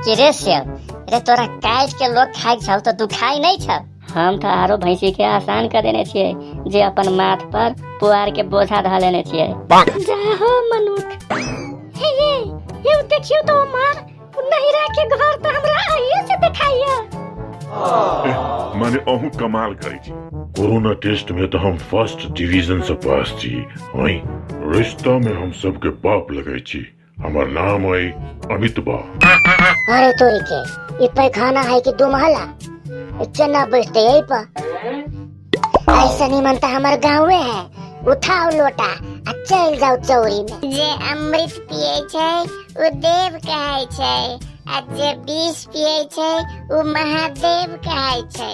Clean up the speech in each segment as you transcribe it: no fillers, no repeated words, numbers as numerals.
कि रे सेव रे तोरा काटि के लोग खाइ छौ तऽ दुखाइ नहि छौ। हम तऽ आरो भैंसी के आसान कऽ देने छियै जे अपन माथ पर पुआर के बोझा धऽ लेने छियै। जाहो मनुख। हे ये ये देखियो तो मार नहिरा के घर तऽ हमरा आइए से देखाइया। माने अहूँ कमाल करै छी। कोरोना टेस्ट में तो हम फर्स्ट डिवीजन से पास छी। हई रिश्ता में हम सबके बाप लगे छी। हमर नाम है अमित बा। अरे तोरी के ई पैखाना है कि दो महला चना बैठते यही पर। ऐसा नहीं मनता हमार गाँवे है। उठाओ लोटा आ चल जाओ चौरी में। जे अमृत पिए छै उ देव कहै छै आ जे विष पिए छै उ महादेव कहै छै।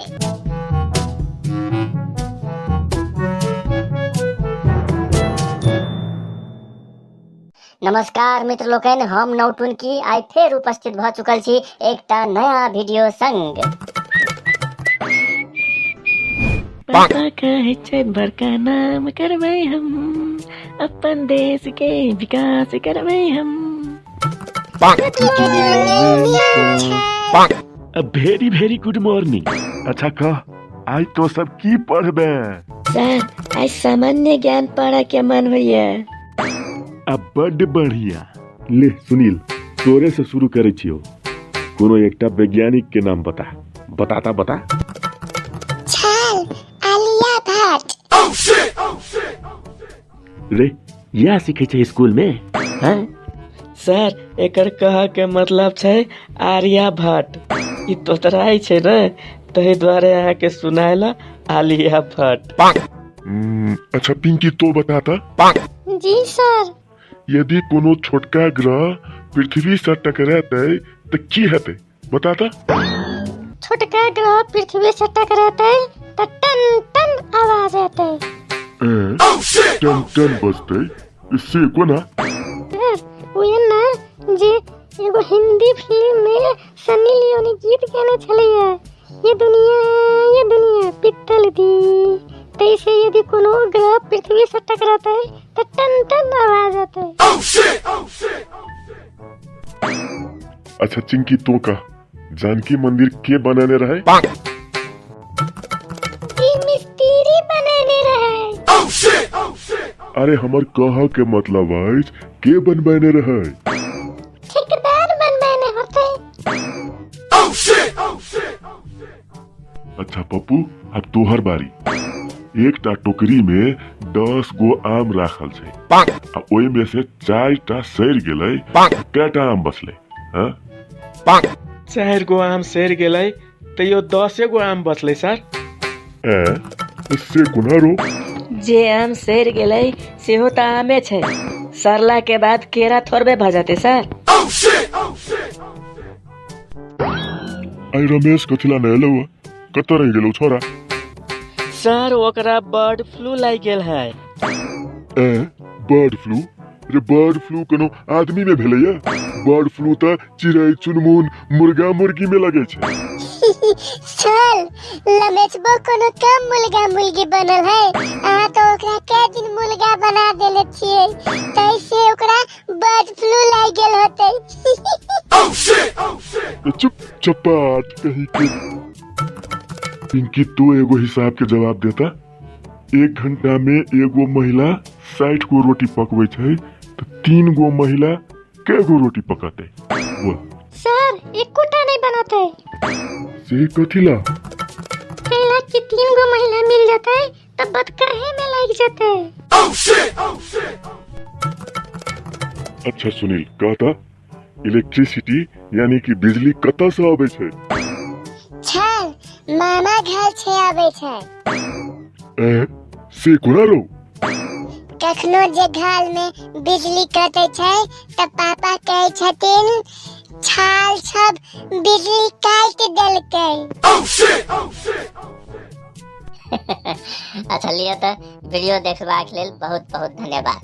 नमस्कार मित्र लोकनि, हम नौटुनकी आइ फेर उपस्थित भऽ चुकल छी एकटा नया वीडियो संग। पापा कहै छै बड़का नाम करबै हम, अपन देश के विकास करबै हम। वेरी वेरी गुड मॉर्निंग। अच्छा कह, आइ तो सब की पढ़बे? सर आइ सामान्य ज्ञान पढ़े के मन होइए। आ बड्ड बढ़िया। ले सुनील, तोरे से शुरू करे छियो। कोनो एकटा वैज्ञानिक के नाम बता। बताता बता। छल आलिया भट्ट। रे यह सीखे छै स्कूल में? हैं? सर एकर कह के मतलब छै आर्या भट्ट। ई तोतराइ छै ने, ताहि दुआरे अहाँ के सुनायला आलिया भट्ट। अच्छा पिंकी तो बताता। जी सर। यदि कोनो छोटका ग्रह पृथ्वी से टकराते त की हेतै बताता? छोटका ग्रह पृथ्वी से टकराते त टन टन आवाज एतै। टन टन बजतै से कोना? सर ओ ना जे एगो हिंदी फिल्म में सनी लियोनी गीत गाने छलैया, ये दुनिया ये दुनिया पित्तल दी, तैसे यदि कोनो ग्रह पृथ्वी से टकराते त टन टन आवाज आते। अच्छा चिंकी तो कह, जानकी मंदिर के बनाने रहे? ई मिस्त्री बनेने रहे। अरे हमर कह के मतलब अछि के बनबेने रहे? ठेकेदार बनबेने होते। अच्छा पप्पू, अब तोहर बारी। एकटा टोकरी में 10 गो आम राखल छै आ ओहि में से 4 टा सड़ि गेलै, कएटा आम बचलै? हाँ? 4 गो आम सड़ि गेलै तैयो 10 गो आम बचलै सर। ए से कोना रो? जे आम सड़ि गेलै सेहो तऽ आमे छै, सड़ला के बाद केरा थोड़बे भऽ जेतै सर। आई रमेश कथिला नहि एलौ? कतऽ रहि गेलौ छोरा? सर ओकरा बर्ड फ्लू लागि गेल है। ए बर्ड फ्लू? रे बर्ड फ्लू कोनो आदमी में भेलैया? बर्ड फ्लू तऽ चिड़ै चुनमुन मुर्गा मुर्गी में लगे छै। चल लमेचबो कोनो कम मुर्गा मुर्गी बनल है। अहाँ तो ओकरा कै दिन मुर्गा बना देले छियै तैसे ओकरा बर्ड फ्लू लागि गेल होतै। चुप चपाट कहीं के। पिंकी तू एगो हिसाब के जवाब देता। 1 घंटा में एगो महिला 60 गो रोटी पकबै छै तऽ 3 गो महिला कै गो रोटी पकतै? बोल। सर एकोटा नहीं बनतै। से कथिला? कैला कि 3 गो महिला मिल जतै तब बतकहे में लागि जतै। अच्छा सुनील कहता, इलेक्ट्रिसिटी यानी कि बिजली कतऽ से अबै छै? छल मामा घर छै अबै छै। ए से कोना रो? कखनो जे घर में बिजली कटै छै तऽ पापा कहै छथिन छाल सब बिजली काटि देलकै। अच्छा लिअ तऽ वीडियो देखबाक लेल बहुत बहुत धन्यवाद।